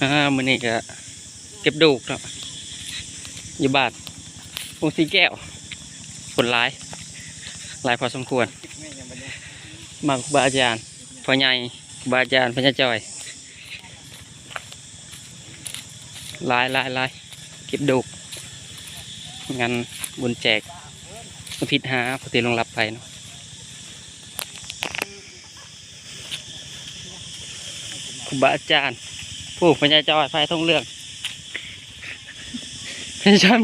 ອ່າ ມື້ນີ້ກະເກັບດູກເນາະ ຢູ່ບ້ານວົງສີແກ້ວ ຄົນຫຼາຍ ຫຼາຍພໍສົມຄວນ ມາຄູບາອາຈານ ພໍ່ໃຫຍ່ ຄູບາອາຈານ ພະຍາຈອຍ ຫຼາຍໆໆ ເກັບດູກ ງານບຸນແຈກອຸທິດຫາຜູ້ທີ່ລ່ວງລັບໄປເນາະ. ຄູບາອາຈານ ຜູ້ພະຍາຈອຍ ພາຍທົ່ງເລື່ອງ ພະຍາຈອຍ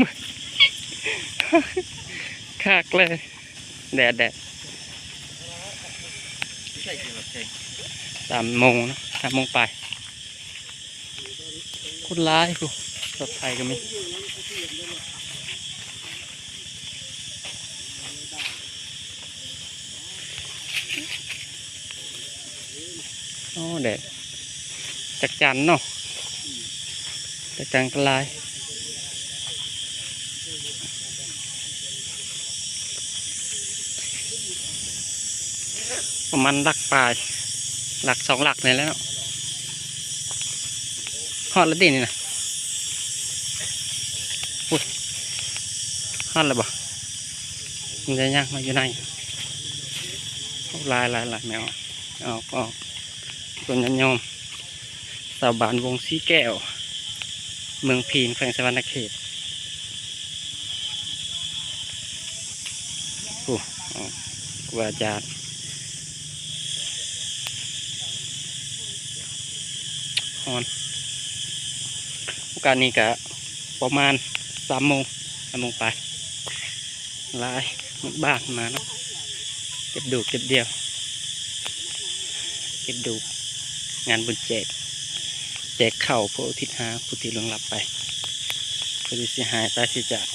ຄັກເລີຍ ແດດ ແດດ ສາມໂມງເນາະ ສາມໂມງປາຍ. ຄົນຫຼາຍພຸ້ນ ລົດໄຖກໍມີ ໂອ້ ແດດ ຈັກຈັນເນາະ ຈັກຈັນກໍຫຼາຍ. ປະມານຫຼັກປາຍ ຫຼັກສອງຫຼັກນີ້ແຫຼະເນາະ ຮອດແລ້ວຕິນີ້ນະ ອຸ້ຍ ຮອດແລ້ວບໍ່ ມັນຈະຍັງມາຢູ່ໃນ ຫຼາຍໆໆ ແມ່ອອກ ອອກ ອອກ ຄົນຍາດໂຍມ ຊາວບ້ານວົງສີແກ້ວ ເມືອງພີນ ແຂວງສະຫວັນນະເຂດ ໂອ້ ຄູບາອາຈານ ຮ້ອນ ໂອກາດນີ້ກະປະມານສາມໂມງ ສາມໂມງປາຍ. ຫຼາຍໝົດບ້ານມາເນາະ ເກັບດູກເກັບດຽວ ເກັບດູກ ງານບຸນແຈກ ແຈກເຂົ້າເພື່ອອຸທິດຫາຜູ້ທີ່ລ່ວງລັບໄປ ຜູ້ທີ່ເສຍຫາຍປາສະຈາກ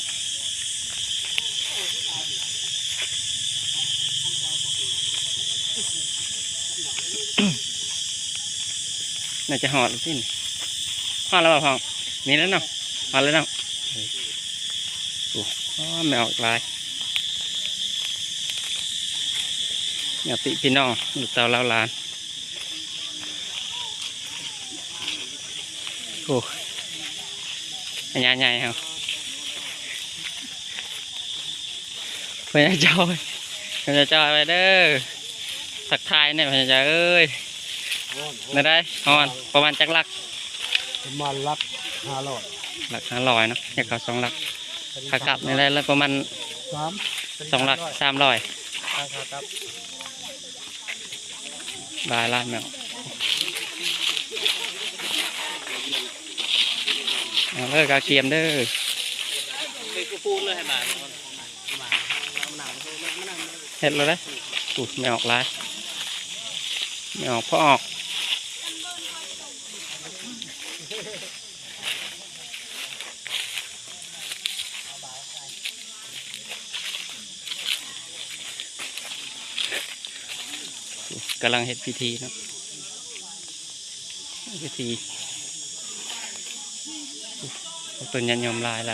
ໜ້າຈະຮອດແລ້ວຕິ ຮອດແລ້ວບໍ່ພໍ່ ນີ້ແຫຼະເນາະ ຮອດແລ້ວເນາະ ໂອ້ ແມ່ອອກຫຼາຍ ຍາດຕິພີ່ນ້ອງ ລູກເຕົ້າເຫຼົ່າຫຼານ ໂອ້ ພະຍາໃຫຍ່ເຮົາ ພະຍາຈອຍ ພະຍາຈອຍໄວ້ເດີ ທັກທາຍແດ່ພະຍາຈອຍເອີຍ ຮ້ອນ ແນວໃດ ຮ້ອນ ປະມານຈັກຫຼັກ ປະມານຫຼັກຫ້າຮ້ອຍ ຫຼັກຫ້າຮ້ອຍເນາະ ຢາກເຂົ້າສອງຫຼັກ ຂາກັບນີ້ໄດ້ລະປະມານສາມ ສອງຫຼັກສາມຮ້ອຍ ຂາກັບ ຫຼາຍໆ ແມ່ນ ເອົາເດີ ກະກຽມເດີ ເຮັດແລ້ວເດ້ ອຸ້ຍ ແມ່ອອກຫຼາຍ ແມ່ອອກ ພໍ່ອອກ. ກຳລັງເຮັດພິທີເນາະ ພິທີ ເປັນຍາດໂຍມຫຼາຍໆ ເ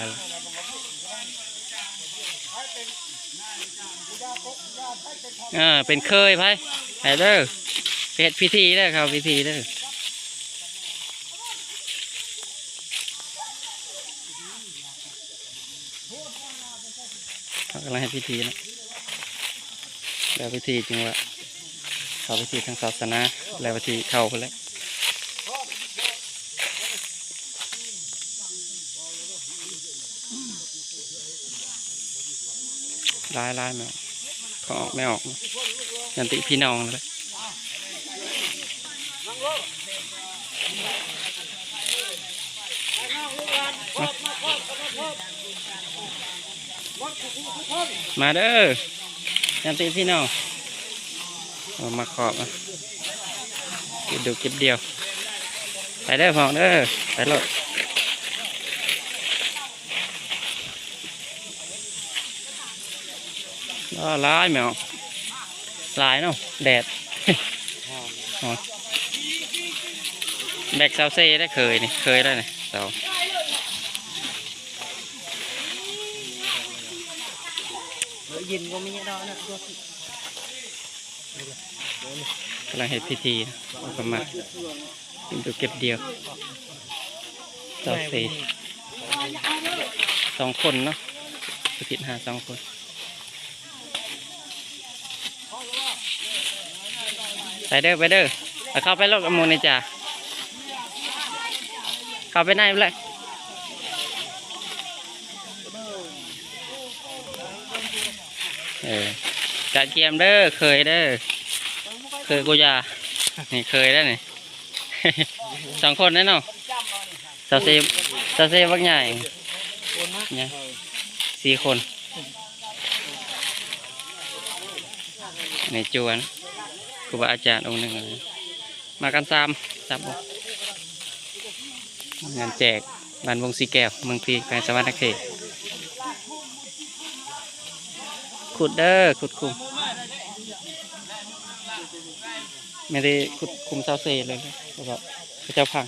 ອີ ເປັນເຄີຍໃຜ ໃຜເດີ ເຮັດພິທີເດີ ເຂົ້າພິທີເດີ. ເຮົາກຳລັງເຮັດພິທີເນາະ ແລ້ວພິທີຈຶ່ງວ່າເຂົ້າພິທີທາງສາສະໜາ ແລ້ວພິທີເຂົ້າພຸ້ນແຫຼະ ຫຼາຍໆ ແມ່ອອກ ພໍ່ອອກແມ່ອອກ ຍາດຕິພີ່ນ້ອງນັ້ນແຫຼະ. ມາເດີ ຍາດຕິພີ່ນ້ອງ ເອົາມາຂອບ ເກັບດູກເກັບດຽວ ໄປເດີພໍ່ເດີ ໄປໂລດ. ຫຼາຍແມ່ອອກ ຫຼາຍເນາະ ແດດ ຮ້ອນ ແບກຊາວເຊໄດ້ເຄີຍນີ້ ເຄີຍແລ້ວນີ້ ເຊົາ ເຢັນກໍມີດອກນະ ກຳລັງເຮັດພິທີ ເອົາກະມາ ເກັບດູກເກັບດຽວ. ສາວເຊ ສອງຄົນເນາະ ສະກິດຫາສອງຄົນ. ໄປເດີ ໄປເດີ ເຂົ້າໄປໂລດ ໝູ່ນີ້ຈ້າ ເຂົ້າໄປໃນພຸ້ນແຫຼະ. ເອີ ກະກຽມເດີ ເຄີຍເດີ ເຄີຍກູຢາ ນີ້ເຄີຍເດີນີ້ ສອງຄົນເດ້ເນາະ. ສາວເຊ ສາວເຊບັກໃຫຍ່ ໃຫຍ່ ສີ່ຄົນ ໃນຈວນ ຄູບາອາຈານອົງໜຶ່ງ ມາກັນສາມ ສາມອົງ. ງານແຈກ ບ້ານວົງສີແກ້ວ ເມືອງພີ ແຂວງສະຫວັນນະເຂດ. ຂຸດເດີ ຂຸດຂຸມ ແມ່ນໄດ້ຂຸດຂຸມສາວເຊເລີຍ ແລ້ວກໍເຂົາເຈົ້າຝັງ.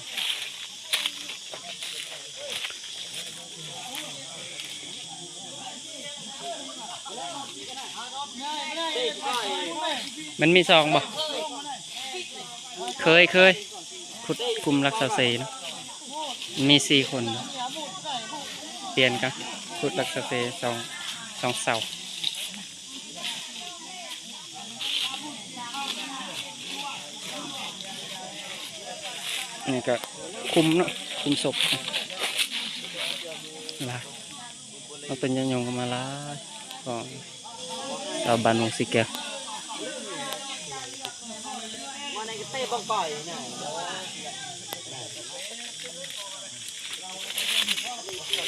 ມັນມີຊ່ອງບໍ່? ເຄີຍ ເຄີຍ ຂຸດຂຸມຫຼັກສາວເຊເນາະ ມີສີ່ຄົນ ປ່ຽນກັນຂຸດຫຼັກສາວເຊ ສອງ ສອງເສົາ. ນີ້ກໍຄຸມເນາະ ຄຸມສົບ ຫຼາຍ ເອົາຕົ້ນຍາຍົງກໍມາຫຼາຍ ຂອງຊາວບ້ານວົງສີແກ້ວ.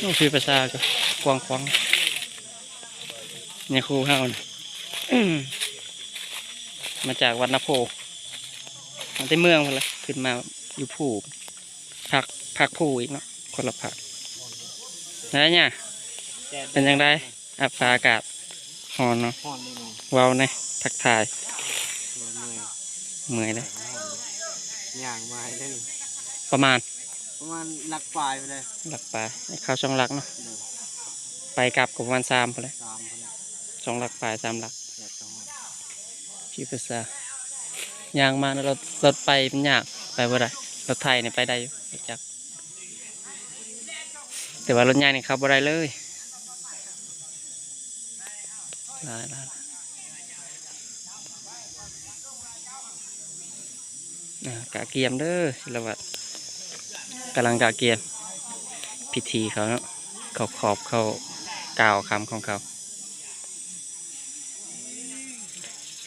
ໂອ້ ພີພາສາກໍກວ້າງຂວາງ. ຍາຄູເຮົານະ ມາຈາກວັດນາໂພ ມາແຕ່ເມືອງພຸ້ນລະ ຂຶ້ນມາຢູ່ພູ ພັກ ພັກພູອີກເນາະ ຄົນລະພັກ. ໄດ້ຍາ ເປັນຈັ່ງໃດ? ອາ ຟ້າອາກາດຮ້ອນເນາະ ຮ້ອນເດເນາະ ເວົ້າແດ່ ທັກທາຍ. ເມື່ອຍ ເມື່ອຍເດ້ ຍ່າງມາໃຫ້ເດ້ນີ້ ປະມານ ປະມານຫຼັກປາຍໄປເລີຍ ຫຼັກປາຍ ເຂົ້າສອງຫຼັກເນາະ. ໂດຍ ໄປກັບກໍປະມານສາມພຸ້ນແຫຼະ ສາມພຸ້ນແຫຼະ ສອງຫຼັກປາຍ ສາມຫຼັກ ແບບສອງຫຼັກ. ພີພາສາ ຍ່າງມານະ ລົດ ລົດໄຟມັນຍາກ ໄປບໍ່ໄດ້ ລົດໄຖນີ້ໄປໄດ້ຢູ່ ລົດຈັກ ແຕ່ວ່າລົດໃຫຍ່ນີ້ເຂົ້າບໍ່ໄດ້ເລີຍ ຫຼາຍ ຫຼາຍ. ອ່າ ກະກຽມເດີ ສິລະວັດ ກຳລັງກະກຽມພິທີເຂົາເນາະ ເຂົາຂອບ ເຂົາກ່າວຄຳຂອງເຂົາ.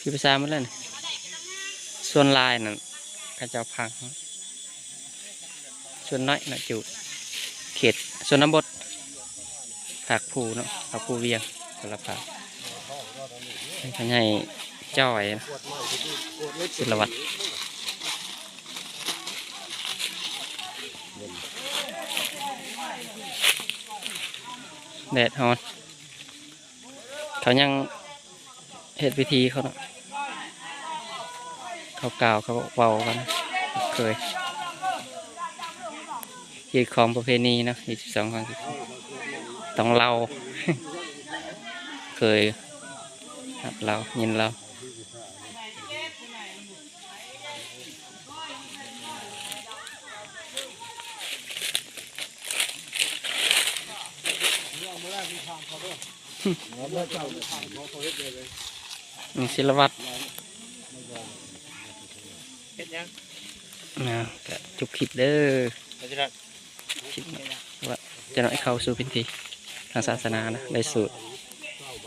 ຄືພາສາໝົດແລ້ວນີ້ ສ່ວນຫຼາຍນັ້ນເຂົາເຈົ້າພັກ ສ່ວນໜ້ອຍນະ ຢູ່ເຂດຊົນນະບົດ ພາກພູເນາະ ພາກພູວຽງ ສາລະພາ ເປັນພໍ່ໃຫຍ່ຈ້ອຍ ສິລະວັດ. ແດດຮ້ອນ ເຂົາຍັງເຮັດພິທີເຂົາເນາະ ເຂົາກ່າວ ເຂົາເວົ້າກັນ ເຄີຍ ຮີດຄອງປະເພນີເນາະ ຮີດສິບສອງ ຄອງສິບສອງ ຕ້ອງເລົ່າ ເຄີຍຮັບເລົ່າ ຍິນເລົ່າ. ອືມ ສິລະວັດ ເຮັດຫຍັງ? ນະ ກະຈົບຄລິບເດີ ຄລິບວ່າຈະໜ້ອຍເຂົ້າສູ່ພິທີທາງສາສະໜານະ ໄດ້ສູດ